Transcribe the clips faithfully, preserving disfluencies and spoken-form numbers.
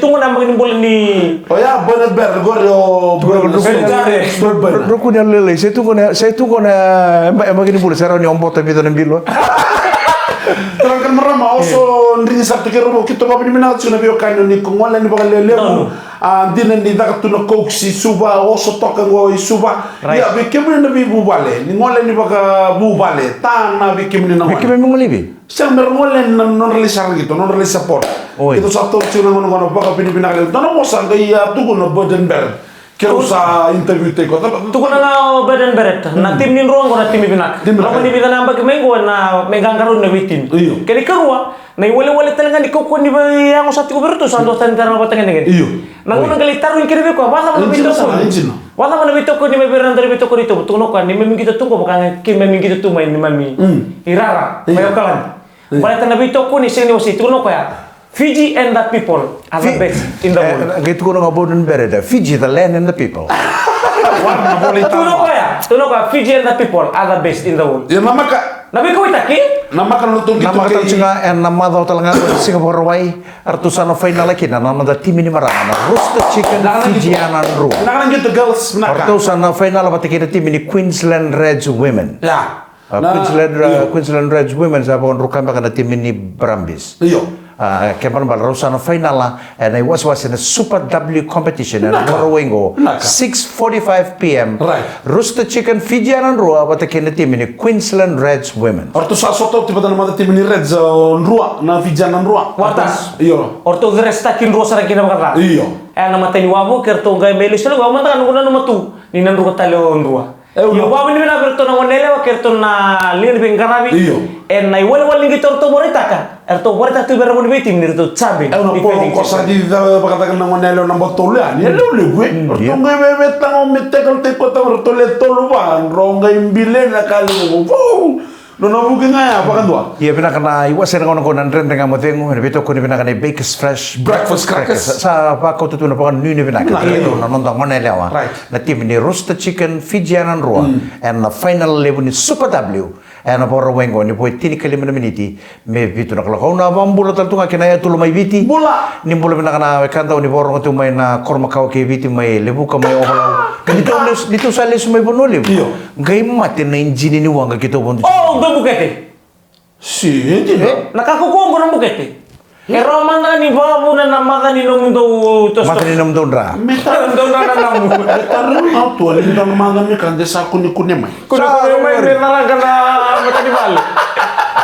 tu gona yabaki ni bula ni. O ya, Bernard Baird, qori o Bernard Baird. Bernard Baird. Rokuni yalo lailai, se tu gona, se tu gona, e, yabaki ni bula, se rawa ni o bota vica na bilo. Turaga kei na marama, oso drigi sara tu kei rau, keitou vakavinavinaka tiko na veiwekani ni ko gole ni vakalevulevu. A, dina ni caka tu na Coke i Suva, oso toka qo i Suva. Ia, vei kemuni na veivuvale, ni gole ni vakavuvale, ta na vei kemuni na gole. Vei kemuni gole vei? Sega, me ra gole na nodra lai sara qito, nodra lai support. Oi. Keitou sa taura tiko na gauna qo na vakavinavinaka levu. Dua na vosa qai a tukuna o Bernard Baird. Keirau sa interview tiko. Tukuna ga o Bernard Baird, na timi ni Drua qo na timi vinaka. Timi vinaka. Loma ni vica na yabaki mai qo na me qaqarauni na veitimi. Io. Kena ikarua, na iwalewale tale ga ni kaukaua ni veiyago sa tiko vei iratou sa dua tani tara vata kei na kena. Io. Na gauna qai lai tarogi kina vei koya, vakacava na veitokoni? Vakacava na veitokoni mai vei ira na dau veitokoni tu? Tukuna o koya, neimami qito tu qo vaka ga keimami qito tu mai neimami irara mai Okaladi. Baleta na veitokoni sega ni wasei, tukuna o koya, Fiji and the people are the best in the world. Qai tukuna ga o Bernard Baird, Fiji, the land and the people. Tukuna o koya, tukuna o koya, Fiji and the people are the best in the world. Ia namaka. Na veikauwaitaki? Namaka na noda qito. Namaka tale tiko ga ena macawa tale ga qo, siga Vakarauwai, eratou sa na fainala kina na noda timi ni marama na Rooster Chicken Fijiana Drua. Vinaka na qito, girls, vinaka. Eratou sa na fainala vata kei na timi ni Queensland Reds Women. Ia. A, na, Queensland, a, io. Queensland Reds Women sa vakadruka beka na timi ni Brumbies. Io. A, kena ibalebale rau sa na fainala ena iwasewase na Super W competition ena Vakarauwai qo. Vinaka. Six forty-five p.m. Right. Rooster Chicken Fijiana Drua vata kei na timi ni Queensland Reds Women. Oratou sa sota oti vata na mata timi ni Reds, o Drua, na Fijiana Drua. Vata. Io. Oratou ceresitaki Drua sara kina vakaca. Io. Ena mata ni wavoki eratou qai mai lesu tale qo, au mada ga noqu nanuma tu ni na druka tale o Drua. Io, vakavinavinaka vei iratou na goneyalewa kei iratou na liga ni veiqaravi. Io. Ena iwalewale ni qito eratou vakaraitaka. Eratou vakaraitaka tu vei ira na gone veitimi ni ratou champion. Io, na polo ko sa di vakataka na goneyalewa naba tolu ya. Ni levulevu e. Ratou qai vevetago me tackle tiko tale ratou le tolu va. Drau qai bile na ka levu. Vou! Nona vuki ga ya vakadua. Ia vinaka na iwase na gauna qo na Dredre Ga Mo Cegu, ena veitokoni vinaka nei Bakers Fresh Breakfast Crackers. Sa vakauta tu na vakanuinui vinaka kei iratou na noda goneyalewa. Right. Na timi ni Rooster Chicken Fijiana Drua ena final levu ni Super W. E na vakarau wai qo ni vo e tinikalima na miniti me vitu na kaloko. Au na vakabula tale tu ga kei na yatula mai Viti. Bula. Ni bula vinaka na wekada, o ni vakarorogo tu mai na koro makawa kei Viti, mai Levuka, mai Ovalau. Ni tou lesu, ni tou sa lesu mai Vanua Levu. Io. Qai mate na ijini ni waqa keitou vodo. O, dua bukete. Si, e dina. E? Na ka kaukaua qo na bukete. E rawa mada ni vakavuna na maca ni nomudou toso. Maca ni nomudou dra. Me tara dou dra na namu. Me tara na tua ni dra na maca me ka de sa kunekune mai. Kunekune mai me calaqa na matanivale.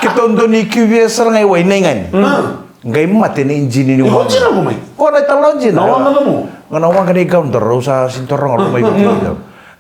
Keitou dau ni Q V S sara ga i wai na igani. Mm. Qai mate na ijini ni waqa. Ijini ko mai? Ko na tala ijini. Na waqa na mu? Ga na waqa na igau dra, rau sa sini toro ga rau mai Viti.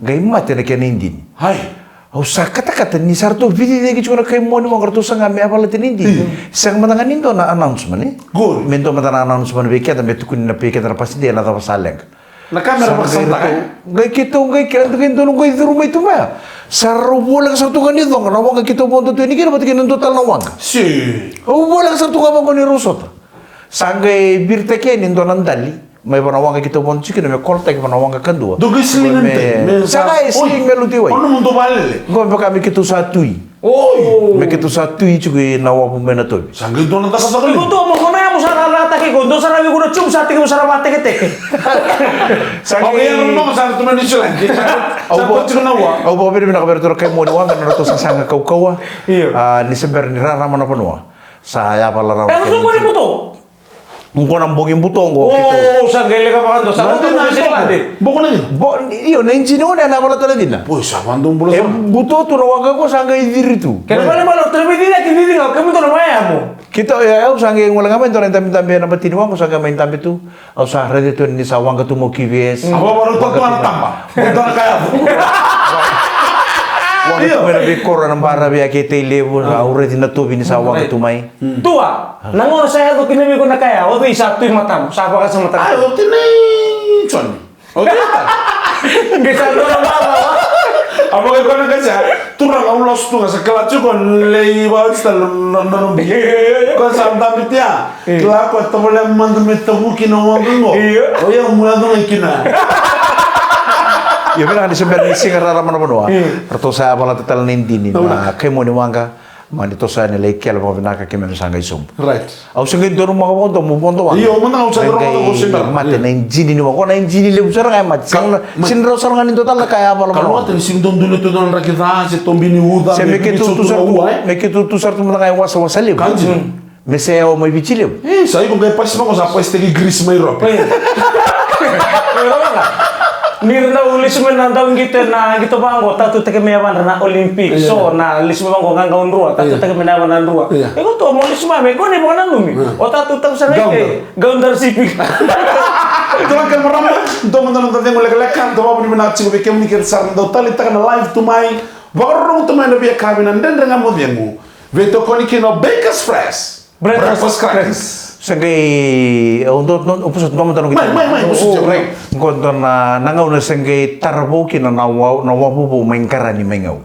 Qai mate na kena ijini. Hai. Au sa katakata ni sa ratou viciciki tiko na kai mua ni waqa, ratou saga me yavalati na ijini. Sega mada ga ni dua na announcement, e? Good. Me dua mada na announcement vei keda me tukuni na vei keda na passenger na cava sa leqa. Na kamera vakasataka. Qai keitou qai keda qai donu qai curu mai tu mai. Sa rau voleka sara tu ga ni coqa na waqa keitou vodo tu yani kina vata kei na dua tale na waqa. Si. Au voleka sara tu ga vaqo ni rau sota. Sa qai viritaki yani e dua na dali mai va na waqa keitou vodo tiko kina me kolotaki va na waqa kadua. Dou qai sling me, me sa qai sling me lutu i wai. Ono mo dou valele. Qo me vaka me keitou sa tui. Oi. Me keitou sa tui tiko i na wavu mai na tovi. Sa qai dua na cakacaka levu. Iko tu mo kona ya mo sa rarata ke ko dou sa ravi ko na tsumu sa teke mo sa rava teketeke. Sa qai. Au qai ya no mo sa tu mai New Zealand. Sa ko tiko na wa. Au vakavinavinaka vei ratou na kai mua ni waqa na ratou sa saga kaukauwa. Io. A, ni se bera ni rarama na vanua. Sa yavala rawa. E, so mo ni buto. Qo na bogi buto qo. O, sa qai leka vakadua, sa qai leka vakadua. Boko na cina? Bo, io, na ijini o na yavala tale cina. Poi, sa vadua bula sa. E buto tu na waqa qo sa qai ciri tu. Kena vale malo, tale mai ciri, ciri ga, kemudou na waya mo. Keitou, e, au sa qai gole ga mai dua na dabedabe na batini waqa, sa qai mai dabe tu. Au sa raica tu ni sa waqa tu mo Q V S. A, vakarau tu na taba. Mo dua na kaya. Waqa tu mai na veikoro na baravi a kei Tailevu, au raici na tovi ni sa waqa tu mai. Tua, na gauna sa yaco kina vei iko na kaya, o cei sa tu i matamu, sa vakasamataka? Ai, o tinai Joni. O tinai. Qai sa dua na mala, wa? A vaka iko na qai sa, turaga au lasu tu ga sa kila tiko, lei vakaoti tale na, na, na, na, ko sa dabe tia. Kila ko e tavale mada me tavuki na waqa qo. Io. O ia mu yaco ga i kina. Io, vinaka ni se bera ni siga rarama na vanua. Ratou sa yavalata tale na idini, na kai mua ni waqa. Mani toso yani lai kele vakavinaka keimami sa qai sobu. Right. Au se qai donumaka vakadomo, vodo waqa. Io, mada ga au sa donumaka vakadomo. Mate na ijini ni waqa, na ijini levu sara ga e mate. Sega na, sega ni rawa sara ga ni dua tale na ka e yavala. Ka lawata ni sega ni dua dule tu na draki ca se tobi ni uca. Se me keitou tu sara tu, me keitou tu sara tu mada ga e wasawasa levu. Me se yawa mai Viti levu. E, sa iko qai pasi vaqo sa pasitaki Greece mai Europe. Ni ra dau lesu mai na dau qito na qito vaqo, tatu teke me yavadra na Olympic. So na lesu mai vaqo qaqau drua, tatu teke me na yavadra drua. Iko tu mo lesu mai me ko ni vakananumi. O tatu tau sa na ike, gaudar sipi. Dua na kena marama, dua mada na noda cegu lekaleka, dua vavunivinaka tiko vei kemuni kece sara na dau taleitaka na live tu mai. Vakarorogo tu mai na via kavi na Dredre Ga Mo Cegu. Veitokoni kina o Bakers Fresh. Breakfast crackers. Se qai, au dua, dua, au pusa dua mada na qai. Mai, mai, mai, pusa tiko, mai. Qo dua na, na gauna se qai tara vou kina na wa, na wavu vou mai Qarani mai Gau.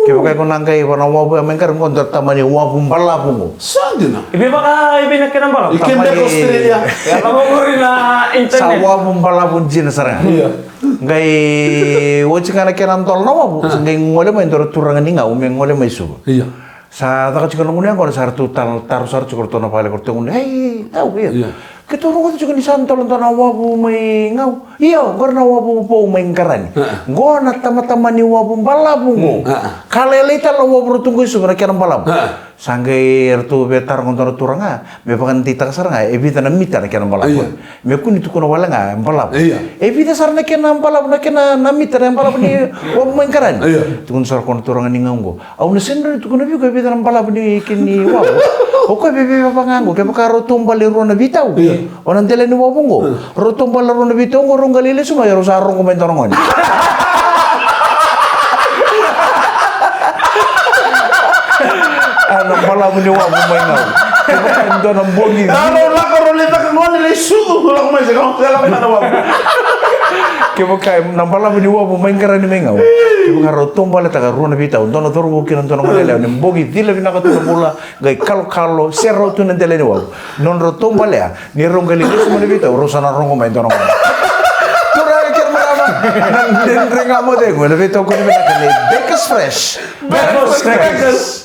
Kevaka iko na qai va na wavu ya mai Qarani, qo dua tamani wavu balavu qo. Sa dina. I vei vaka, i vei na kena balavu? I ke beka Australia. Ia, na wavu ri na internet. Sa wavu balavu dina sara ga. Ia. Qai oti ga na kena dola na wavu. Sa qai gole mai dua na turaga ni Gau me gole mai Suva. Ia. Sa caka tiko na gunu yaqona sa ratou taro sara tiko ratou na vale ko ratou gunu. Ei, au ia. Keitou rogoca tiko ni sa dola dua na wavu mai Gau. Ia, qori na wavu vou mai Qarani. Qo na tamatama ni wavu balavu qo. Ka lailai tale na wavu ratou qo i Suva na kena balavu. Sa qai ratou via taro ga dua na turaga me vakadeitaka sara ga e vica na mita na kena balavu. Me kua ni tukuna wale ga e balavu. E vica sara na kena balavu, na kena na mita na balavu ni wavu mai Qarani. Tukuna sara ko na turaga ni Gau qo. Au na sega ni tukuna vei iko e vica na balavu ni kena wavu. O koya veveva ga qo, kevaka rau taubale rua na veitau. O na dela ni wavu qo. Rau taubale rua na veitau qo, rau qai lai lesu mai, rau sa rogo mai dua na gone. A na balavu ni wavu mai Gau. Kevaka e dua na bogi. A rau lako rau lai caka gone lai sucu, lako mai se Gau, lako mai na wavu. Kevaka e na balavu ni wavu mai Qarani mai Gau. Kevaka rau taubaletaka rua na veitau, dua na cauravou kei na dua na gone yalewa, ni bogi cila vinaka tu na vula, qai kalokalo, serau tu na dela ni wavu. Nodrau taubalea, ni rau qai lai lesu mai na veitau, rau sa na rogo mai dua na gone. Turaga kei na marama, na Dredre Ga Mo Cegu, na veitokoni vinaka nei Breakfast fresh. Breakfast crackers.